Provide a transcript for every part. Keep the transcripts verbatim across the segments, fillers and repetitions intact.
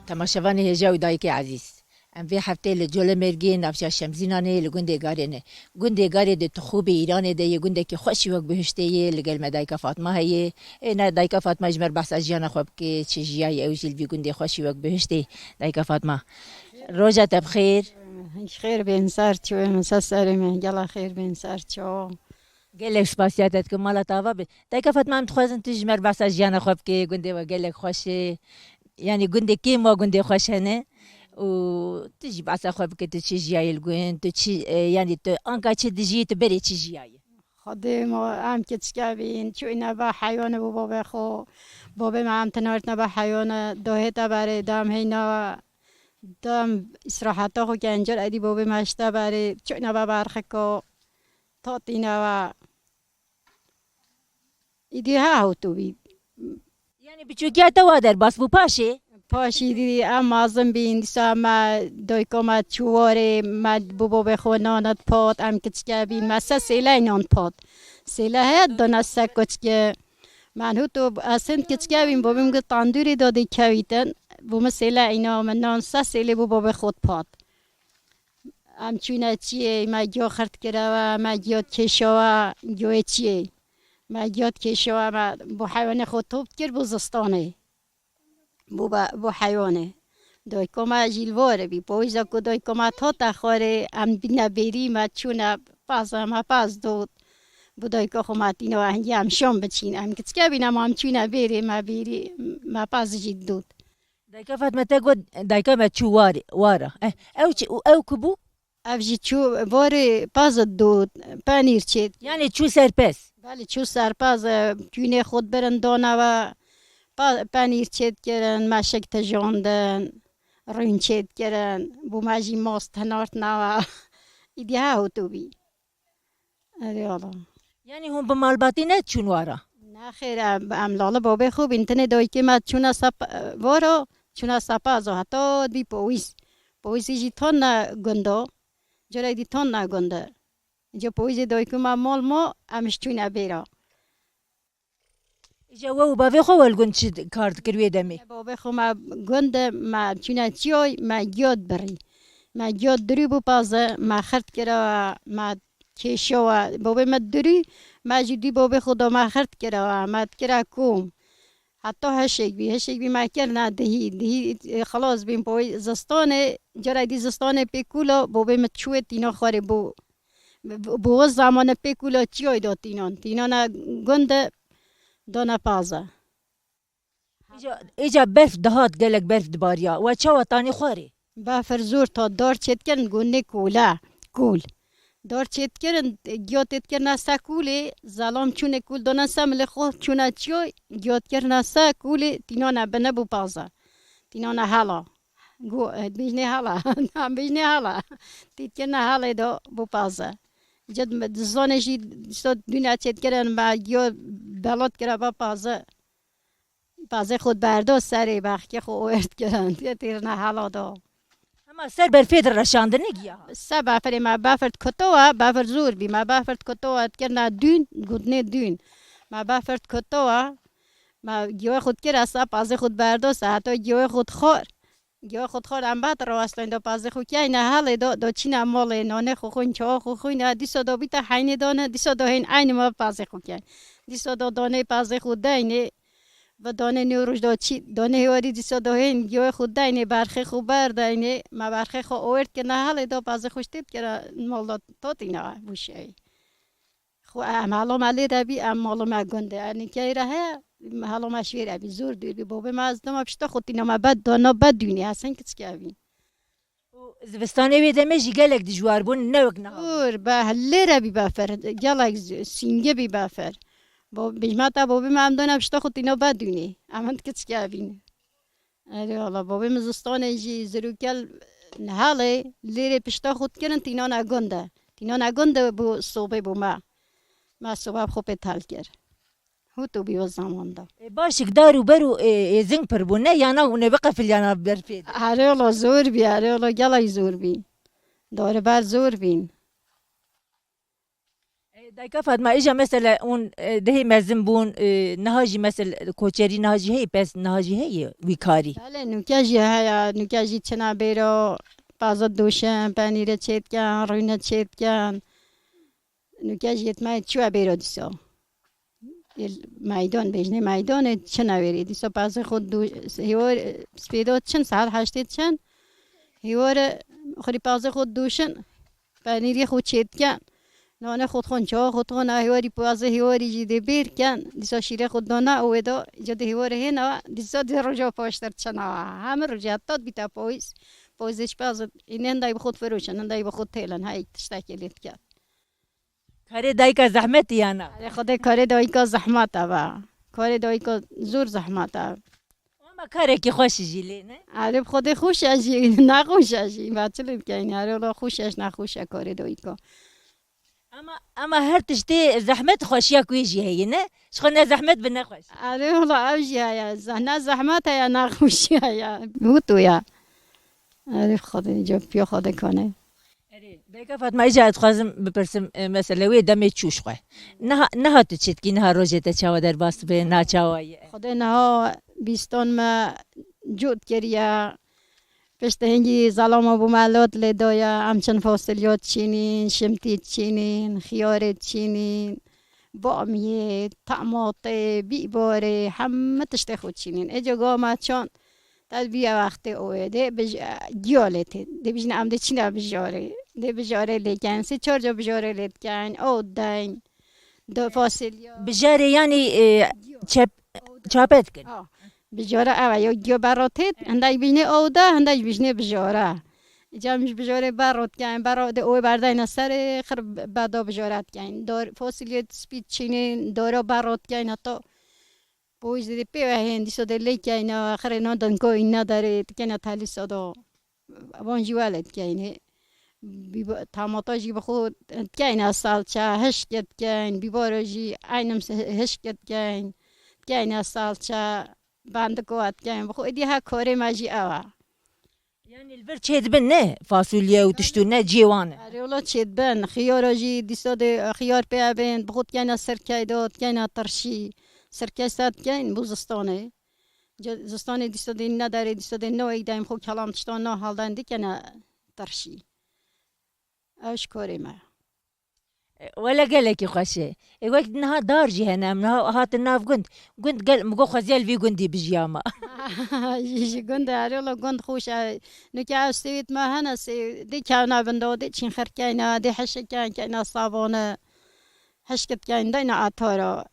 Temaşevanê hêja û dayikê ezîz. Em vê heftê li Colemêrgê navça Şemzînanê li gundê Garê ne. Gundê Garê di tixûbê Îranê de yê, gundekî xweş û wek bihiştê yê, li gel me dayika Fatma heye. Ê ne dayika Fatma ji me re behsa jiyana xwe bike, çi jiyayê ew jî li vî gundê xweş û wek bihiştê. Dayika Fatma, roja te bi xêr. Xêr bên ser çû, min ser serê min, gela xêr bên ser çû. Gelek spasiya te dikim, mala te ava be. Dayika Fatma, em dixwazin tu ji me re behsa jiyana xwe bike, gundê we gelek xweş e. Yanî gundê kêm wa gundê xweş hene. Û tu jî behsa xwe bike, tu çi jiyayê li gund, tu çi, e, yanî tu anka çi dijî, tu berê çi jiyayê? Xwedê ma em kiçike bîn, çûyne ba heywane bo babê xwe. Babê me em tinartne ba heywane, dohê te berê, dem heyna, dem îsraheta xwe ke encer edî babê me işte berê, çûyne ba berxiko. Tatîne we. Îdî ha hewtû bî. Yanî biçûkiya te wa derbas bû paşê? Paşî dî em mazin bîn, dîsa me dayika me çû warê, me bû babê xwe nanat pat, em kiçike bîn, me se sêley nan pat. Sêle heye dana se koçke. Men hûtû ez hin kiçike bîn, babê min got tandûrê dadê kewîtin. Bû min sêle îna, min nan se sêlê bû babê xwe pat. Em çûne çiyê, me giya xirt kirawe, me giya kêşawe, giyayê çiyê. Me giya kêşawe, me bo heywanê xwe top dikir bo zistanê. Bo be, bo heywanê. Dayika me jî li warê bî. Pawîza ku dayika me hate xwarê, em bîne bêrî, me çûne paz, me paz dot. Bo dayika xwe me tîne we hingî em şan biçîn. Em kiçike bîne, ma em çûne bêrê, me bêrî, me paz jî dot. Dayika Fatma te got, dayika me çû warê, wara. Eh, ew çi, û ew ku bû? Ev jî çû warê paz dot, penîr çêt. Yanî çû serpez? Belê, çû serpez, e, kûnê xwe dibirin dana we, pa-, penîr çêt kirin, meşik tijandin, rûn çêt kirin, bû me jî mast hinartna we. Îdî ha hûtû bî. Erê wala. Yanî hûn bi malbatî neçûn wara? Nexêr, em, em lala babê xwe bîn, tenê dayikê me çûna sep-, vara, çûna sepazo, heta dî powîs. Powîsî jî tonna gunda, cara dî tonna gunda. Ca powîsê dayikê me mal ma, em ji çûne bêra. Îja we û bavê xwe we li gund çi di-, kar dikir wê demê? Bavê xwe me gund e, me çûne çiyoy, me giya dibirî. Me giya dirû bû paze, me xirt kira, me kêşiya we. Bavê me dirû, me jî dî bavê xwe da me xirt kira, me dikira kom. Heta hişek bî, hişek bî me kirine dihî, dihî, e, xilas bîn boy zistanê, cara dî zistanê pê kûla, bavê me çûyê tîna xwarê bû. Bi, bi, bi wê zamanê pê kûla çiyayê da tînan. Tînana gund e, dana paze. Îca, îca berf dihat, gelek berf dibariya. We çawa tanî xwarê? Befir zor ta dar çêtkirin, gundê kûle, kûl. Dar çêtkirin, giya têtkirine se kûlê, zelam çûne kûl, dana se milê xwe çûne çiyoy, giya dikirine se kûlê, tînana bine bû paze. Tînana hela. Go, e, bêjnê hala. Na, bêjnê hala. Tîtkirina halê do bû paze. Cid me, dizanê jî, dîsa dûna çêtkirin me giyo belat kira ba paze. Pazê xwe berdo serê, bexkê xwe owêrt kirin. Tîrina hala do. Hema ser berfê de reşandine giya. Se befirê me befir dikitowa, befir zor bî. Me befir dikitowa, dikirina dûn, gotnê dûn. Me befir dikitowa, me giyoyê xwe dikir, esa pazê xwe berdo se, heta giyoyê xwe dixwar. Giya xwe dixwar em bat rawestên do pazê xwe keyne halê do, do çîna malê, nanê xwe xwin, çawa xwe xwin, dîsa do bîta heynê dane, dîsa do hên eynî ma pazê xwe key. Dîsa do danê pazê xwe deynê, ve danê nê roj do çî, danê hêwarî dîsa do hên giya xwe deynê, berxê xwe berdeynê, me berxê xwe owêrt kirine halê do pazê xwe ştêt kira mal do totîna bu şey. Xwe em halo me lê de bî, em malo me gund e. Em key re heye, halo me şêr e bî, zor dûr bî. Bobê me ez dema pişta xwe tîna me bed dana, bed dûnî, ez hin kiçike bî. Û zivistanê wê demê jî gelek dijwar bûn, ne wek niha. Zor, be lê re bî befer, gelek z-, sînge bî befer. Bo-, bijmeta bobê me em dana pişta xwe tîna bed dûnî. Em hin kiçike bîn. Erê wala, bavê min zistanê jî zirûkel nihalê lêrê pişta xwe dikirin tînana gund e. Tînana gund e bû sobê bû me. Me soba bi xwe pê tal kir. Hût û bî o zaman da. E, başik dar û ber û, e, êzing pir bû, ne yana hûn ê biqefilyana berfê de. Erê wala zor bî, erê wala gelek zor bî. Dar û ber zor bîn. E, Dayka Fatma, îja mesela hûn, e, dehê mezin bûn, e, niha jî mesela koçerî niha jî heye, pez niha jî heye wî karî? Belê, nûke jî heye, nûke jî çina bêro, pazî dûşin, penîrê çêdikin, rûne çêdikin. Nûke jî yetmeyê çiwa bêro dîsa. Ê, meydan, bêjinê meydanê çina wêrê. Dîsa pazê xwe dû-, hêwar, spêda çin, saet heştê çin. Hêwar, xurî pazê xwe dûşin. Penîrê xwe çêdikin. Nane xwe dixwin, çawa xwe dixwin, a hêwarî pazê hêwarî jî dê bêr ken. Dîsa şîrê xwe dana û wê da, îca dê hêwarê hêna, dîsa dê roja paştir çina. Hemî rojê heta dibîta payîz. Payîzê çi pazê, ê, ne hindayî bi xwe difiroşin, hindayî bi xwe têlin, hey tiştekê lê diket. Karê dayika zehmet ya na? Erê Xwedê karê dayika zehmet e be. Karê dayika zor zehmet e. Ama karekî xweş jî lê ne? Erê bi Xwedê xweş e jî, ne xweş e jî. Ba çi lê bikeyn? Erê wala xweş e, ne xweş e karê dayika. Ama, ama her tiştê zehmet xweşiya ku jî heye ne? Ji xwe ne zehmet bi ne xweş. Erê wala ev jî heye. Zeh-, ne zehmet heye, ne xweşî heye. Wito ya. Erê Xwedê, ca piya Xwedê kane. Erê, Dayika Fatma, îca ez dixwazim bipirsim, e, mesela wê demê çû ji xwe. Niha, niha tu çêtkî, niha rojê te çawa derbas dibe, na çawa ye? Xwedê niha bîstan me cot kiriye. Piştî hingî zelama bû me lot lê daye. Em çin fasilya çînîn, şimtî çînîn, xiyarê çînîn, bamiyê, tematê, bîbarê, hemî tiştê xwe çînîn. Ê ca ga me çand, te vîya wextê oye dê bij-, giya lê tê. Dê bijîne em dê çîna bijarê. Dê bijarê lê keyn. Sê çar ca bijarê lê dikeyn. Ew deyn. Do fasilya. Bijarê yanî, e, çep-, çape dikin. Ah. Bijara ew e. Ya giya berra tê, hindek bijîne ew de, hindek bijîne bijara. Îca em ji bijarê berra dikeyn. Berra dê oye berdayne serê, xir beda bijara dikeyn. Dar, fasilya spî çînên, dara berra dikeyn heta Pûj dê pê ve hên, dîsa dê lê keyna, xirê na dinko îna derê, dikena telîsa do. Van jî welê dikeynê. Bîba-, tamata jî bi xwe dikeyna salça, hişk dikeyn, bîbara jî eynim se-, hişk dikeyn. Dikeyna salça, bandiko dikeyn. Bi xwe êdî her karê me jî ew e. Yanî li vir çêdibin ne fasulye û tişt û ne cihê wan e? Erê wala çêdibin. Xiyara jî dîsa dê xiyar pê ebên, bi xwe dikeyne sirkey de, dikeyne tirşî. Sirkey ser dikeyn bo zistanê. Ca-, zistanê dîsa dê ne derê, dîsa dê ne weyî deyim xwe kelam tiştan na halden dikene tirşî. Ew ji korê me. Wele gelekî xweş e. Ê, wek niha dar jî hene, em niha hatin nav gund. Gund gel, min got xweziya li vî gundî bijiya me. Ji, ji gund e, erê wala gund xweş e. Nûke ev sêwêt me hene, sê, dê kevna bin do, dê çîn xirkeyna, dê heşekeyn keyna savane. Hişk dikeyn, deyna atara.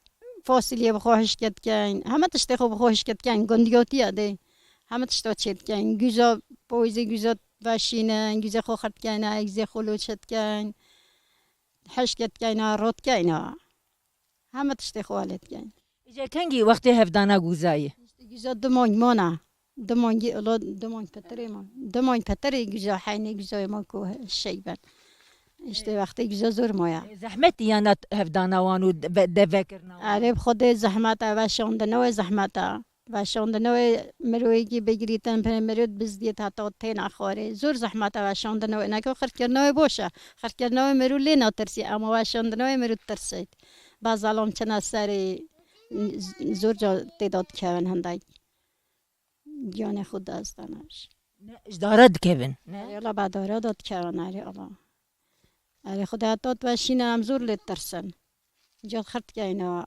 Fasilye bi xwe hişk dikeyn. Heme tiştê xwe bi xwe hişk dikeyn. Gundiyotiya dê. Heme tişta çê dikeyn. Güza, poyzê güza veşînin, güzê xwe xirtkeyne, güzê xwe loçe dikeyn. Hişk dikeyn, rot dikeyn. Heme tiştê xwe lê dikeyn. Îca kengî wextê hevdana guzayê? Îşte güza du mong mona. Du mongî ilo, du mong petirê ma. Du mong petirê güza heynê güzayê ma ku şey ben. Îşte wextê güza zor maya. Zehmet yana hevdana wan û de-, devekirina wan? Erê bi xwedê zehmet e, veşandine wê zehmet e. Veşandine wê miroyekî bigirîtin, pê miro bizdiyê heta têna xwarê. Zor zehmet e veşandine wê. Neke xirkirina wê boş e. Xirkirina wê miro lê natirsî, ama veşandine wê miro tirsê. Ba zalam çina serê, z-, zor ca tê de dikevin hindek. Giyanê xwe dest dane. Ne, ji dara dikevin, ne? Erê, wala ba dara de dikevin, erê, wala. Erê, xwe de heta diveşîne em zor lê ditirsin. Ca xirtkeyne.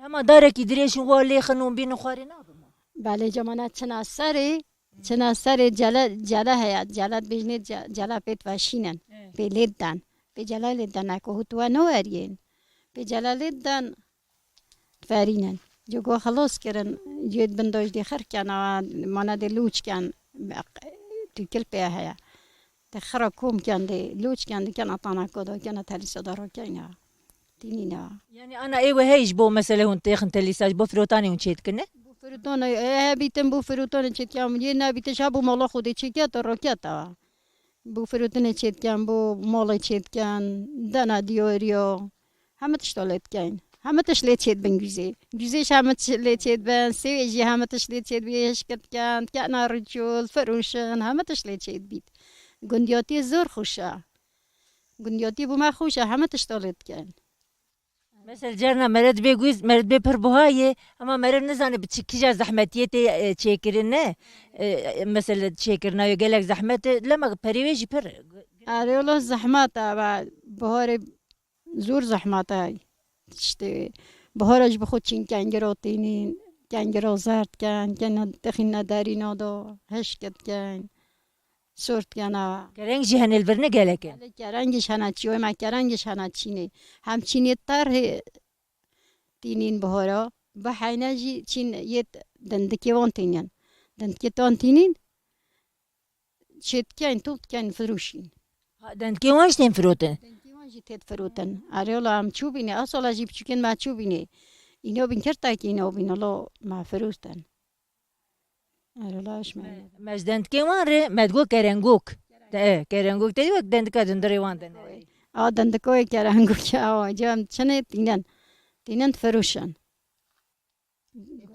Hema darekî dirêj û wa lê xin û bînin xwarê nabin. Belê, camana çina serê, çina serê cele, cele heye, cele dibêjinê ce-, cele pê diveşînin. Evet. Pê lê diden. Pê cele lê diden, ku hût we neweriyên. Pê cele lê diden, diverînin. Cê ku xelas kirin, cê di bin de jî dê xirkena, mana dê lûçken, tûkil pê heye. Dê xira kom ken, dê lûçken, dê kena tanako de, kena telîsa de rakeyna. Tînîna. Yani ana ê we hey ji bo mesele hûn têxin telîsa, ji bo firotanê hûn çêdikine? Bo firotanê, e, he bîtin bo firotanê çêdikiya min, yê nebîtin ji bo mala xwe dê çêkiya te raketa. Bo firotinê çêdiken, bo malê çêdiken, dena diyoriyo. Heme tişta lê dikeyn. Heme tişt lê çêdibin güzê. Güzê jî heme tişt lê çêdibin, sêwê jî heme tişt lê çêdibî, hişk diken, dikena rûçûl, firûşin, heme tişt lê çêdibît. Gundiyatiyê zor xweş e. Gundiyatiyê bo me xweş e, heme tişta lê dikeyn. Mesela carna mere dibê guîz, mere dibê pir buha ye, ama mere nizane bi çi kîja zehmetiyê tê, e, çêkirin ne. E, e, mesela çêkirina yo gelek zehmet e, lema perê wê jî pir. Erê wela zehmet e, ba, buharê zor zehmet e. İşte buhara jî bi xwe çîn kengiro tînîn, kengiro zerd ken, kena texîne derîna do, hişket ken, sort kena. Kereng jî henê li vir ne gelek in. Belê kerengî jî hene çî, wê me kerengî jî hene çînê. Hem çînê terhê tînîn buhara, bi heyne jî çîn yê dindikê wan tînîn. Dindikê wan tînîn, çêtkeyn, top dikeyn, firûşîn. Ha, dendikê wan jî tên firotin? Dendikê wan jî têt firotin. Erê wela em çûbînê, a sala jî piçûkên me çûbînê. Îno bîn kirtekî, îno bîn, wela me firotin. Erê wela eş me. Me, me ji dendikê wan re me digot kerengok. Te, kerengok te wek dendika dindirê wan de ne. A dendika wê kerengok ya, awa, cem çinê tînin. Tînin firoşin.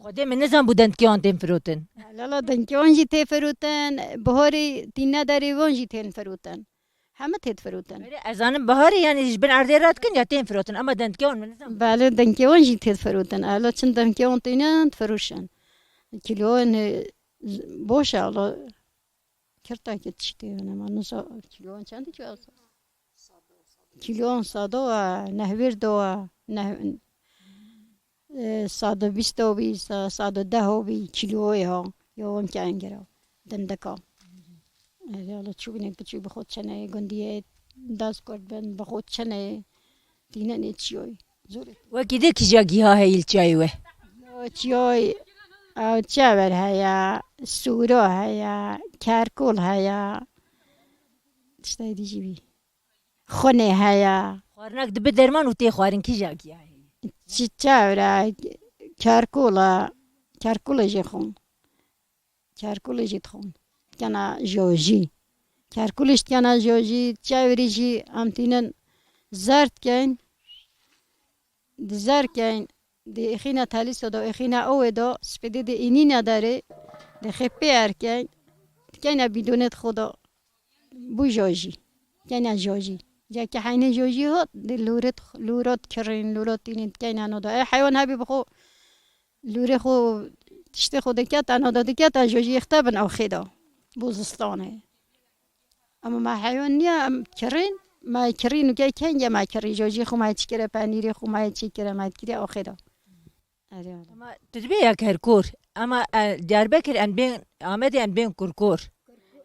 Xwedê min nizan bû dendikê wan tên firotin. Lala dendikê wan jî tê firotin, buharê tîne derê wan jî tên firotin. Heme têt firotin. Erê, ez zanim biharê, yani ji bin erdê radikin ya tên firotin, ama dendikê wan min nizan. Belê dendikê wan jî têt firotin. Ela çin dendikê wan tînin firoşin. Kîloyên, e, boş e, ela kirtekî tiştê nema, nisa kîloyên çend ki? Kîloyên sado e, nehwêr do e, neh-, e, sado bîst o bî, sa-, sado deh o bî, kîloyê ha, yo wan ke engera, dindika. Erê, wala çûbînek biçûk bi xwe çineyê gundiyê dest kurt bin, bi xwe çineyê tînenê çiyoyê. Zor e. Wekî de kîja gîha heyî li çiyayê we? Yo, çiyoy, ew çever heye, sûro heye, kerkol heye. Tiştê dî jî bî. Xunê heye. Xwarinek dibe derman û tê xwarin kîja gîha heye? Çi çever e, kerkol e, kerkolê jê xwin. Kerkulê jî dixwin. Dikena jojî. Kerkulê jî dikena jojî, çevrî jî em tînin zer dikeyn. Di zer keyn, di êxîna telîso de, êxîna owê de, spêdê di înîne derê, di xê pê erkeyn, dikeyne bîdonê di xwe de. Bû jojî. Kene jojî. Ceke heynê jojî hot, di lûrit, lûrot kirîn, lûrot tînîn, dikeyne no de. Ey heywan hebî bi xwe lûrê xwe, tiştê xwe diket, eno de diket, e jojî ixte bin ew xê de. Bû zistanê. Ama me heywan niye, em kirîn, me kirîn û gey kenge me kirîn, jojî xwe me çi kire, penîrê xwe me çi kire, me kire ew xê de. Erê wala. Ama tu dibê ya kerkor. Ama, e, Diyarbekir em bên, Amedê em bên kurkor.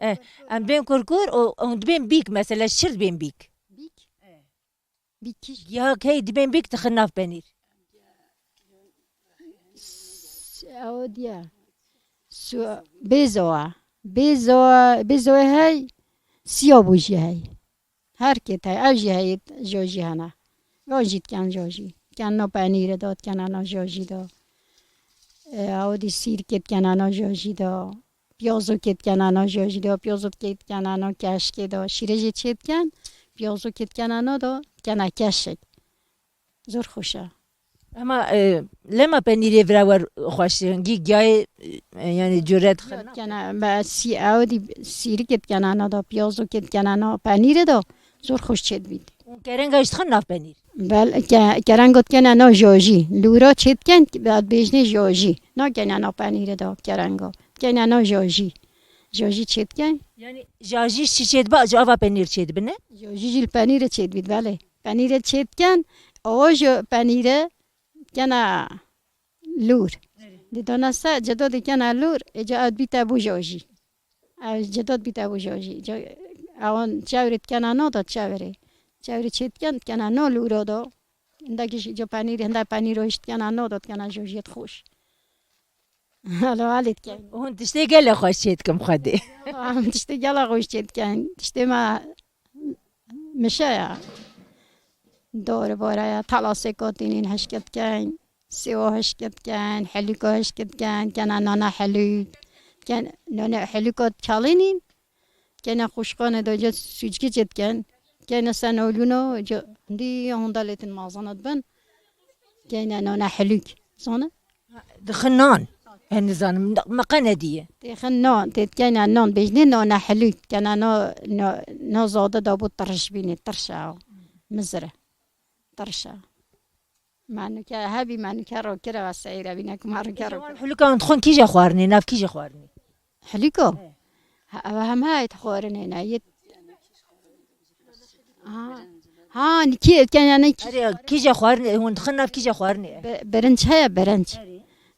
E, em bên kurkor, o, hûn dibên bîk, mesela şir dibên bîk. Bîk? E. Bîk kî? Ya key dibên bîk dixin nav penîr. S-, ew diye. Su-, bêzo a. Bêzo, bêzo hey, siya bû jî hey. Her kê te, ev jî heyî jojî hene. Yo jî diken jojî. Diken no penîrê de, diken no jojî de. E, ew dî sîrkê diken no jojî de. Piyazokê diken no jojî de. Piyazokê diken no keşkê de. Şîrê jî çê diken. Piyazokê diken no de, dikena keşek. Zor xweş e. Ama, e, lema penîrê vira wer xweş e. Hingî giyayê, e, yani cüret xina. Kena, be, sî-, ew dî sîrikê dikena na da, piyazokê dikena na, penîrê da, zor xweş çêdibît. Û kerenga jî dixin nav penîr? Bel, ke-, kerenga dikena na jojî. Lûra çêdiken, bêjnê jojî. Nakena na penîrê da, kerenga. Dikena na jojî. Jojî çêdiken. Yani jajî şî çêdiba, ji ava penîr çêdibine? Jojî jî li penîrê çêdibît, belê. Penîrê çêdiken, awa ji penîrê kena lûr. Erê. Didona ser, cedodê kena lûr, êca ew dibîte bû jojî. Ew cedod bîte bû jojî. Ca-, ewan çewrê dikena no da çewrê. Çewrê çêdiken, dikena no lûro do. Hindekî jî ca penîrê, hinde penîro jî dikena no da, dikena jojiyê xweş. Alo, alê dikin. Hûn tiştê gelek xweş çêdikin xwedê. Em tiştê gelek xweş çêdikin. Tiştê me mişe ya. Dor bore ya. Talasê kotînîn hişke dikin. Sêwa hişke dikin. Helûka hişke dikin. Kena nana helûk. Ken, nana helûka çalînîn. Kena xweşxanê de ca sûcikê çêdikin. Kena senolûno, ca hindî honda lêtin mazana dibin. Kena nana helûk. Zana? Dixin nan. Ez nizanim, me qe nediye. Têxin nan, têdikeyne nan, bêjnê nana helûk, kena na, na, na zade da bû tirş bînê, tirş e, mizir e. Tirş e. Manike, hebî manike ro kire ve seyre bîne ku manike ro. Wan hulukan dixwin kîje xwarinê, nav kîje xwarinê. Heliko. Ha, ev hem hayt xwarinê ne. Yet. Ha. Ha, niki etken yani ki. Erê kîje xwarinê, hûn dixin nav kîje xwarinê. Be- Birinç heye birinç.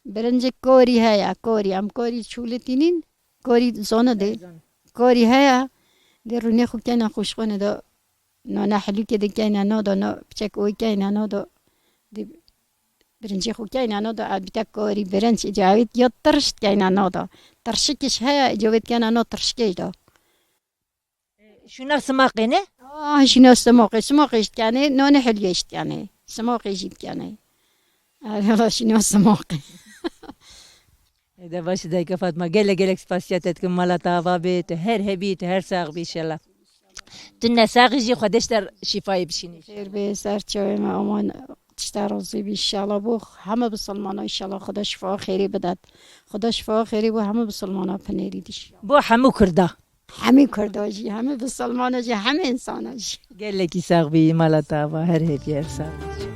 Birincik korî heye, korî. Em korî çûlitînin, korî zona de. Korî heye. De rûnê xu kena xuşxone de. No ne helûkê de keyne no do, no piçek oy keyne no do. De birincê xu keyne no do, elbite korî, birinç, îca wê ya tirşt keyne no do. Tirşikiş heye, îca wê kena no tirşikê do. Şûna simaqê ne? Ah, şîna simoqê, simoqê jî dikenê, nonê helûyê jî dikenê. Simoqê jî dikenê. Ay, valla şîna simoqê. De baş dayka Fatma, gelek gelek spasiya te dikim, mala te ava bê, tu her hebî, tu her sax bî inşallah. Tu ne saxî jî Xwedê ji te şîfayê bişînî. Xêr bê ser çavê me, aman tişta razî bî inşallah. Bo heme bisilmana inşallah Xweda şifa xêrê bidet. Xweda şifa xêrê bo heme bisilmana pinêrî dî inşallah. Bo hemû Kurda. Hemî Kurda jî, hemî bisilmana jî, hemî insana jî. Gelekî sax bî, mala te ava, her hebî, her sax bî.